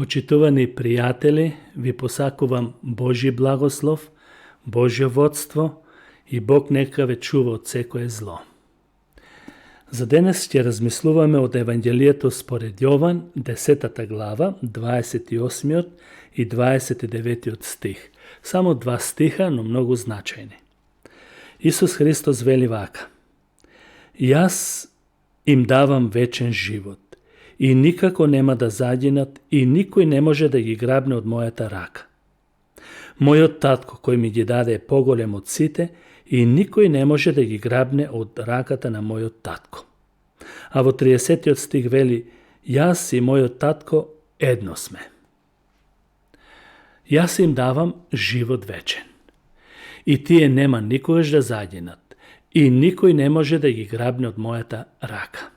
Почитувани пријатели, ви посакувам Божи благослов, Божјо водство и Бог нека ве чува од секое зло. За денес ќе размислуваме од Евангелието според Јован, 10 глава, 28 и 29 стих. Само 2 стиха, но многу значајни. Исус Христос вели вака: Јас им давам вечен живот и никако нема да загинат и никој не може да ги грабне од мојата рака. Мојот татко кој ми ги даде е поголем од сите и никој не може да ги грабне од раката на мојот татко. А во 30 стих вели: Јас и мојот татко едно сме. Јас им давам живот вечен. И тие нема никогаш да загинат и никој не може да ги грабне од мојата рака.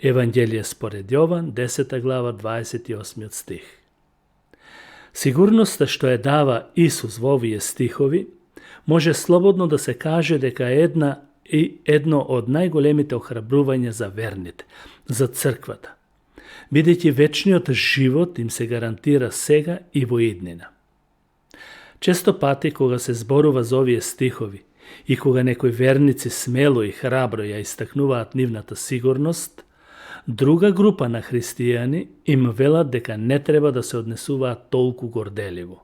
Евангелие според Јован, 10 глава, 28 стих. Сигурноста што ја дава Исус во овие стихови, може слободно да се каже дека е едно од најголемите охрабрувања за верните, за црквата, бидејќи вечниот живот им се гарантира сега и во иднина. Често пати кога се зборува за овие стихови и кога некои верници смело и храбро ја истакнуваат нивната сигурност, друга група на христијани им велат дека не треба да се однесуваат толку горделиво,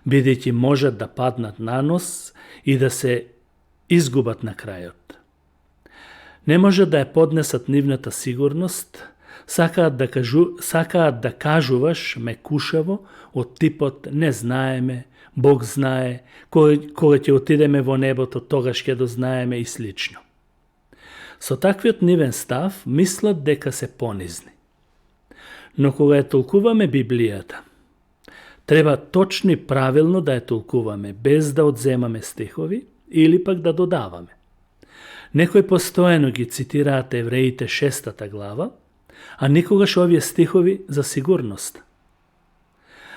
бидејќи можат да паднат на нос и да се изгубат на крајот. Не може да ја поднесат нивната сигурност, сакаат да кажуваш мекушаво од типот не знаеме, Бог знае, кога ќе отидеме во небото, тогаш ќе дознаеме и слично. Со таквиот нивен став мислат дека се понизни. Но кога ја толкуваме Библијата, треба точно и правилно да ја толкуваме, без да одземаме стихови или пак да додаваме. Некои постојано ги цитираат Евреите 6 глава, а никогаш овие стихови за сигурност.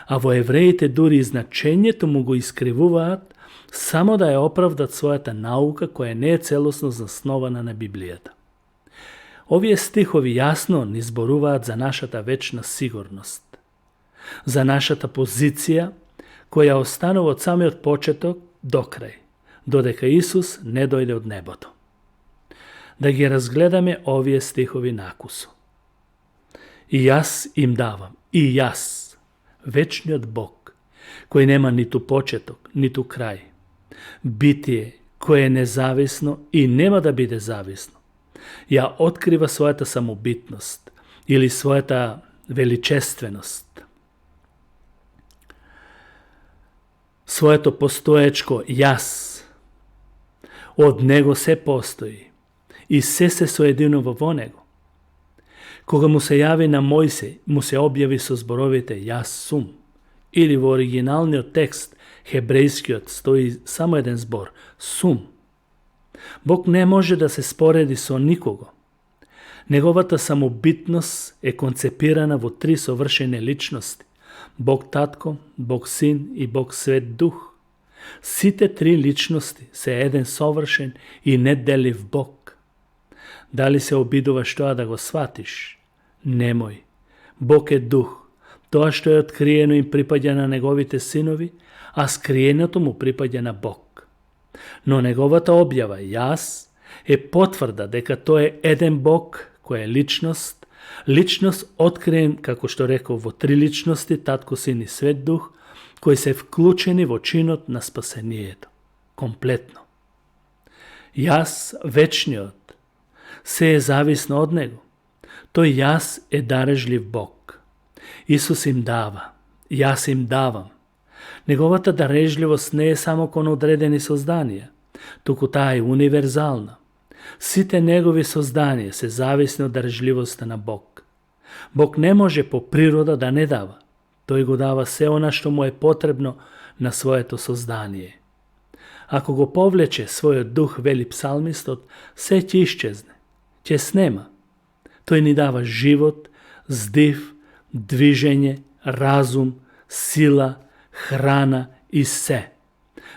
А во Евреите дури и значењето му го искривуваат само да ја оправдат својата наука која не е целосно заснована на Библијата. Овие стихови јасно ни зборуваат за нашата вечна сигурност, за нашата позиција која останува од самиот почеток до крај, додека Исус не дојде од небото. Да ги разгледаме овие стихови накусо. И јас им давам, и јас, вечниот Бог, кој нема ниту почеток, ниту крај, битие кое е независно и нема да биде зависно, ја открива својата самобитност или својата величественост, своето постоечко јас. Од него се постои и се соединува во него. Кога му се јави на Мојсей, му се објави со зборовите јас сум, или во оригиналниот текст, хебрејскиот, стои само еден збор сум. Бог не може да се спореди со никого. Неговата самобитност е концепирана во 3 совршени личности: Бог Татко, Бог Син и Бог Свет Дух. Сите 3 личности се еден совршен и неделив Бог. Дали се обидуваш тоа да го сватиш? Немој. Бог е Дух. Тоа што е откриено им припаѓа на неговите синови, а скриеното му припаѓа на Бог. Но неговата објава, јас, е потврда дека тој е еден Бог, кој е личност откриен, како што реков, во 3 личности, Татко, Син и Свет Дух, кои се вклучени во чинот на спасението. Комплетно. Јас, вечниот, се е зависно од него. Тој јас е дарежлив Бог. Исус им дава, јас им давам. Неговата дарежливост не е само кон одредени созданија, туку таа е универзална. Сите негови созданија се зависни од дарежливоста на Бог. Бог не може по природа да не дава. Тој го дава се она што му е потребно на своето создание. Ако го повлече својот дух, вели псалмистот, се ќе исчезне, ќе снема. Тој ни дава живот, здив, движење, разум, сила, храна и се,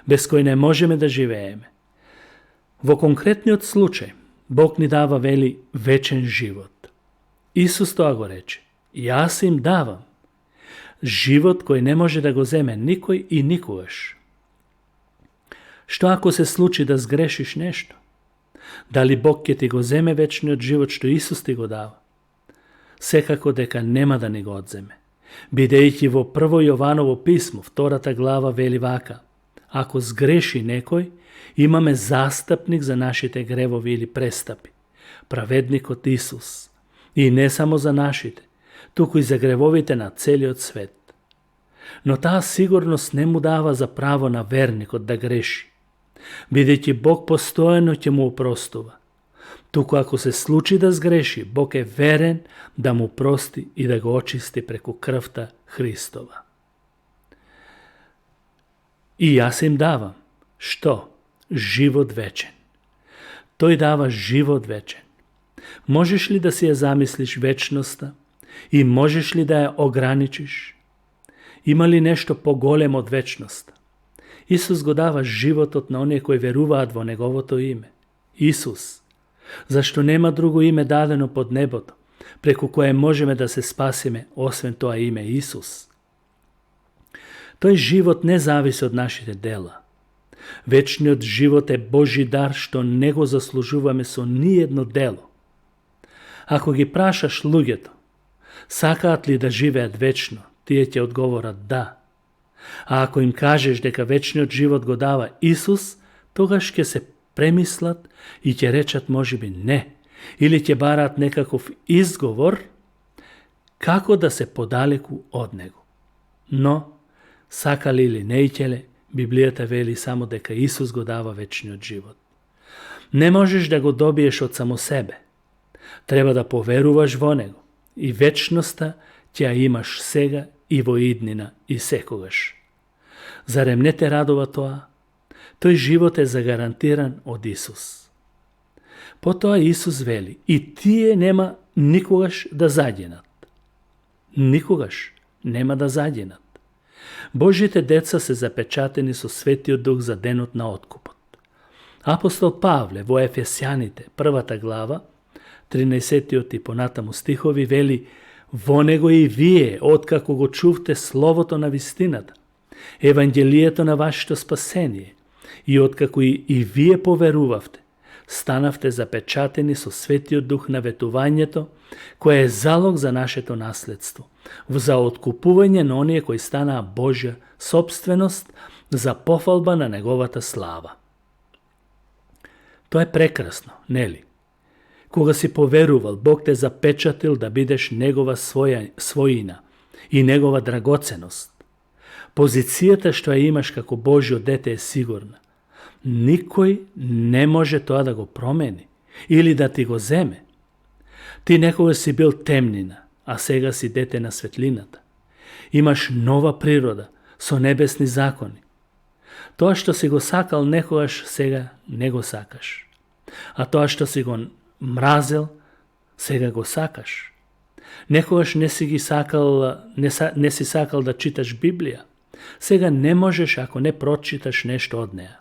без кој не можеме да живееме. Во конкретниот случај, Бог ни дава, вели, вечен живот. Исус тоа го рече: Јас им давам, Život koji ne može da go zeme nikoj i nikogaš. Što ako se sluči da zgrešiš nešto? Da li Bog će ti go zeme večni od život što Isus ti go dava? Sekako deka nema da ni go odzeme. Бидејќи во 1. Јованово писмо, 2 глава вели вака: ако згреши некој, имаме застапник за нашите гревови или престапи, праведникот Исус. И не само за нашите, туку и за гревовите на целиот свет. Но таа сигурност не му дава за право на верникот да греши, бидејќи Бог постојано ќе му опростува. Туку ако се случи да згреши, Бог е верен да му прости и да го очисти преку крвта Христова. И јас им давам, што? Живот вечен. Тој дава живот вечен. Можеш ли да си ја замислиш вечноста и можеш ли да ја ограничиш? Има ли нешто поголемо од вечноста? Исус го дава животот на оние кои веруваат во Неговото име. Исус. Зашто нема друго име дадено под небото, преку кое можеме да се спасиме, освен тоа име Исус. Тој живот не зависи од нашите дела. Вечниот живот е Божи дар што не го заслужуваме со ниедно дело. Ако ги прашаш луѓето, сакаат ли да живеат вечно, тие ќе одговорат да. А ако им кажеш дека вечниот живот го дава Исус, тогаш ќе се премислат и ќе речат можеби не, или ќе бараат некаков изговор како да се подалеку од него. Но, сакали или не икеле, Библијата вели само дека Исус го дава вечниот живот. Не можеш да го добиеш од само себе. Треба да поверуваш во него и вечноста ќе ја имаш сега и во иднина и секогаш. Зарем не те радува тоа? Тој живот е загарантиран од Исус. Потоа Исус вели, и тие нема никогаш да заѓенат. Никогаш нема да заѓенат. Божите деца се запечатени со Светиот Дух за денот на откупот. Апостол Павле во Ефесјаните, 1 глава, 13 и понатаму стихови вели: во него и вие, откако го чувте словото на вистината, евангелието на вашето спасение, и откако и вие поверувавте, станавте запечатени со Светиот Дух на ветувањето, кое е залог за нашето наследство, за откупување на оние кои станаа Божја собственост, за пофалба на Неговата слава. Тоа е прекрасно, нели? Кога си поверувал, Бог те запечатил да бидеш Негова својина и Негова драгоценост. Позицијата што ја имаш како Божјо дете е сигурна. Никој не може тоа да го промени или да ти го земе. Ти некога си бил темнина, а сега си дете на светлината. Имаш нова природа со небесни закони. Тоа што си го сакал некогаш, сега не го сакаш. А тоа што си го мразел, сега го сакаш. Некогаш не си сакал да читаш Библија. Сега не можеш ако не прочиташ нешто од неа.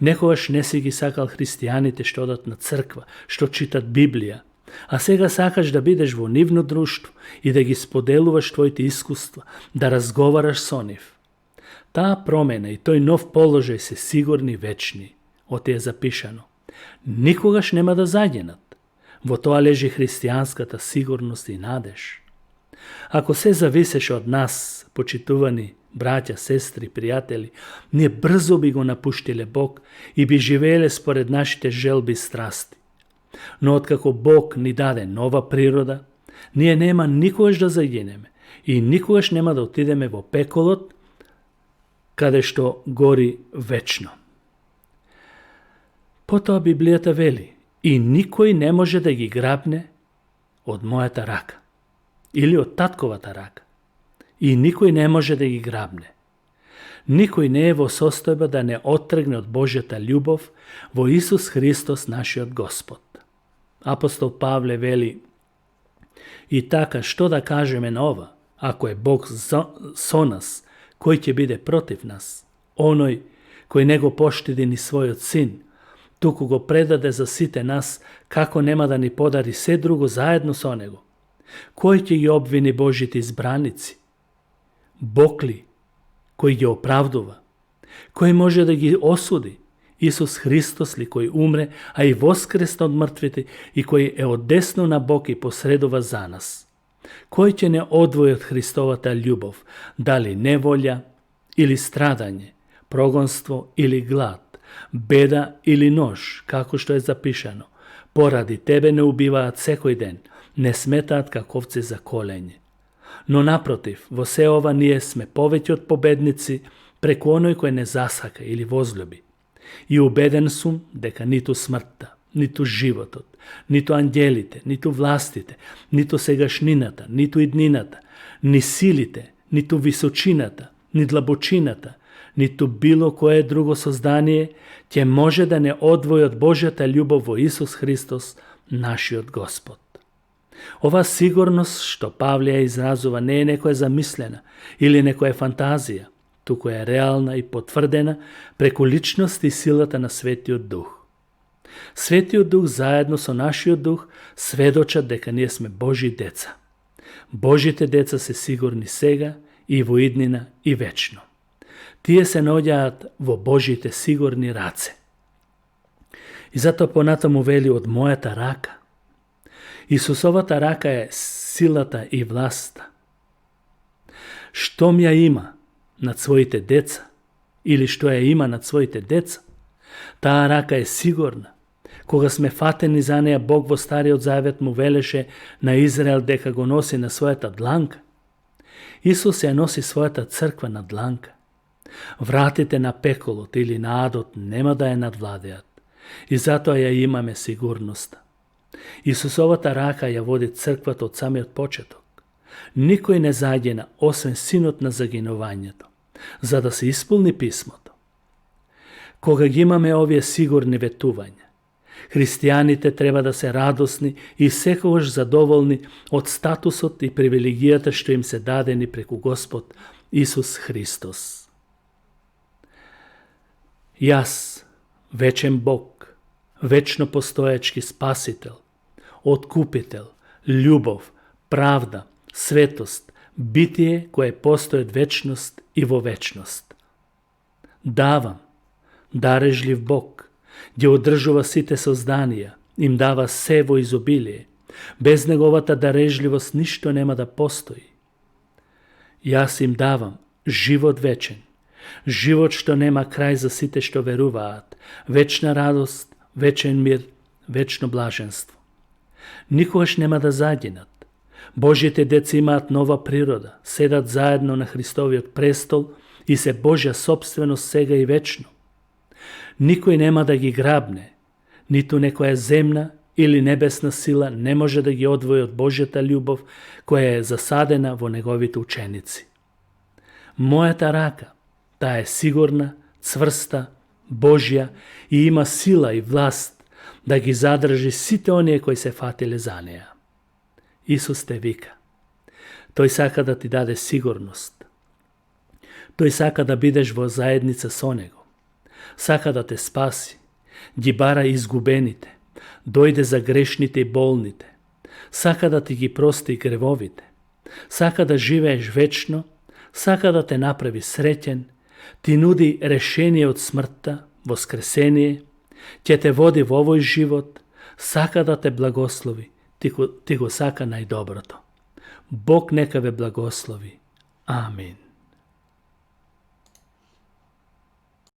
Некогаш не си ги сакал христијаните што одат на црква, што читат Библија, а сега сакаш да бидеш во нивно друштво и да ги споделуваш твоите искуства, да разговараш со нив. Таа промена и тој нов положај се сигурни вечни, оти е запишано. Никогаш нема да заѓенат. Во тоа лежи христијанската сигурност и надеж. Ако се зависеше од нас, почитувани браќа, сестри, пријатели, ние брзо би го напуштиле Бог и би живееле според нашите желби и страсти. Но откако Бог ни даде нова природа, ние нема никогаш да заѓенеме и никогаш нема да отидеме во пеколот, каде што гори вечно. Потоа Библијата вели: и никој не може да ги грабне од мојата рака или од татковата рака. И никој не може да ги грабне. Никој не е во состојба да не оттргне од Божјата љубов во Исус Христос нашиот Господ. Апостол Павле вели: и така, што да кажеме на ова? Ако е Бог со нас, кој ќе биде против нас? Оној кој не го поштеди ни својот син, туку го предаде за сите нас, како нема да ни подари се друго заедно со него? Кој ќе ги обвини Божите избраници? Bog li koji ги оправдува? Кој може да ги осуди? Исус Христос ли кој умре, а и воскресна од мртвите и кој е одесно на Бог и посредува за нас? Кој ќе не одвои од Христовата љубов, дали неволја или страдање, прогонство или глад, беда или нож, како што е запишано? Поради тебе не убиваат секој ден, не сметаат како овци за колење. Но напротив, во се ова ние сме повеќе од победници преку оној кој не засака или возлюби. И убеден сум дека ниту смртта, ниту животот, ниту ангелите, ниту властите, ниту сегашнината, ниту иднината, ни силите, ниту височината, ни длабочината, ниту било кое друго создание ќе може да не одвои од Божјата љубов во Исус Христос, нашиот Господ. Ова сигурност што Павле ја изразува не е некоја замислена или некоја фантазија, туку е реална и потврдена преку личност и силата на Светиот Дух. Светиот Дух заедно со нашиот Дух сведочат дека ние сме Божји деца. Божите деца се сигурни сега и во иднина и вечно. Тие се наоѓаат во Божите сигурни раце. И затоа понатаму вели од мојата рака. Исусовата рака е силата и власта. Штом ја има над своите деца, или што ја има над своите деца, таа рака е сигурна. Кога сме фатени за неја, Бог во Стариот Завет му велеше на Израел дека го носи на својата дланка. Исус ја носи својата црква на дланка. Вратите на пеколот или на адот нема да ја надвладеат. И затоа ја имаме сигурноста. Исусовата рака ја води црквата од самиот почеток. Никој не загина, освен синот на загинувањето, за да се исполни писмото. Кога ги имаме овие сигурни ветувања, христијаните треба да се радосни и секогаш задоволни од статусот и привилегијата што им се дадени преку Господ Исус Христос. Јас, вечен Бог, вечно постоечки Спасител, Откупител, љубов, правда, светост, битие кое постои од вечност и во вечност. Давам, дарежлив Бог, ги одржува сите созданија, им дава се во изобилие. Без неговата дарежливост ништо нема да постои. Јас им давам живот вечен, живот што нема крај за сите што веруваат, вечна радост, вечен мир, вечно блаженство. Никогаш нема да загинат. Божите деца имаат нова природа, седат заедно на Христовиот престол и се Божја собственост сега и вечно. Никој нема да ги грабне, ниту некоја земна или небесна сила не може да ги одвои од Божјата љубов која е засадена во неговите ученици. Мојата рака, таа е сигурна, цврста, Божја и има сила и власт да ги задржи сите оние кои се фатиле за неја. Исус те вика. Тој сака да ти даде сигурност. Тој сака да бидеш во заедница со Него. Сака да те спаси, ги бара изгубените, дојде за грешните и болните. Сака да ти ги прости гревовите. Сака да живееш вечно, сака да те направи среќен, ти нуди решение од смртта, воскресение, ќе те води во овој живот, сака да те благослови, ти го сака најдоброто. Бог нека ве благослови. Амин.